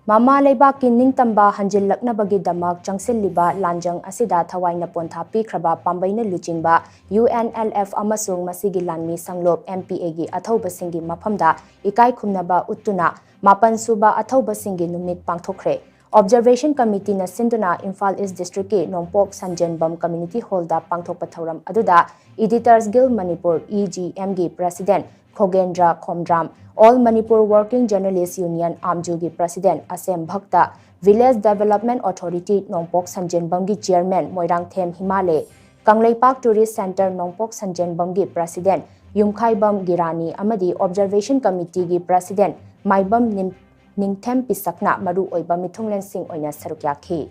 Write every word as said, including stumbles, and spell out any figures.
ꯃꯃꯥ ꯂꯩꯕꯥꯛꯀꯤ ꯅꯤꯡꯇꯝꯕ ꯍꯟꯖꯤꯜꯂꯛꯅꯕꯒꯤꯗꯃꯛ ꯆꯪꯁꯤꯜꯂꯤꯕ ꯂꯥꯟꯖꯪ ꯑꯁꯤꯗ ꯊꯋꯥꯏꯅ ꯄꯣꯟꯊꯥ ꯄꯤꯈ꯭ꯔꯕ ꯄꯥꯝꯕꯩꯅ ꯂꯨꯆꯤꯡꯕ ꯌꯨ ꯑꯦꯟ ꯑꯦꯜ ꯑꯦꯐ ꯑꯃꯁꯨꯡ ꯃꯁꯤꯒꯤ ꯂꯥꯟꯃꯤ ꯁꯪꯂꯣꯞ ꯑꯦꯝ ꯄꯤ ꯑꯦꯒꯤ ꯑꯊꯧꯕꯁꯤꯡꯒꯤ ꯃꯐꯝꯗ ꯏꯀꯥꯏ ꯈꯨꯝꯅꯕ ꯎꯠꯇꯨꯅ ꯃꯥꯄꯟ ꯁꯨꯕ ꯑꯊꯧꯕꯁꯤꯡꯒꯤ ꯅꯨꯃꯤꯠ ꯄꯥꯡꯊꯣꯛꯈ꯭ꯔꯦ꯫ Observation Committeeꯅ ꯁꯤꯟꯗꯨꯅ ꯏꯝꯐꯥꯜ ꯏꯁ ꯗꯤꯁꯇ꯭ꯔꯤꯛꯀꯤ ꯅꯣꯡꯄꯣꯛ ꯁꯟꯖꯦꯟꯕꯝ ꯀꯝꯃ꯭ꯌꯨꯅꯤꯇꯤ ꯍꯣꯜꯗ ꯄꯥꯡꯊꯣꯛꯄ ꯊꯧꯔꯝ ꯑꯗꯨꯗ Editors Guild Manipur, E G M, ꯒꯤ president Khogendra Khomdram, All Manipur Working Journalist Union, ꯑꯥꯝꯖꯨꯒꯤ president Asem Bhakta, Village Development Authority Nongpok ꯁꯟꯖꯦꯟꯕꯝꯒꯤ ꯆꯤꯌꯔꯃꯦꯟ ꯃꯣꯏꯔꯥꯡꯊꯦꯝ ꯍꯤꯃꯥꯂꯦ, ꯀꯪꯂꯩꯄꯥꯛ ꯇꯨꯔꯤꯁ ꯁꯦꯟꯇꯔ ꯅꯣꯡꯄꯣꯛ ꯁꯟꯖꯦꯟꯕꯝꯒꯤ ꯄ꯭ꯔꯦꯁꯤꯗꯦꯟꯠ ꯌꯨꯝꯈꯥꯏꯕꯝ ꯒꯤꯔꯥꯅꯤ ꯑꯃꯗꯤ Observation Committeeꯒꯤ ꯄ꯭ꯔꯦꯁꯤꯗꯦꯟꯠ ꯃꯥꯏꯕꯝ ꯅꯤꯡ-, ꯅꯤꯡꯊꯦꯝ ꯄꯤꯁꯛꯅ ꯃꯔꯨꯑꯣꯏꯕ ꯃꯤꯊꯨꯡꯂꯦꯟꯁꯤꯡ ꯑꯣꯏꯅ ꯁꯔꯨꯛ ꯌꯥꯈꯤ꯫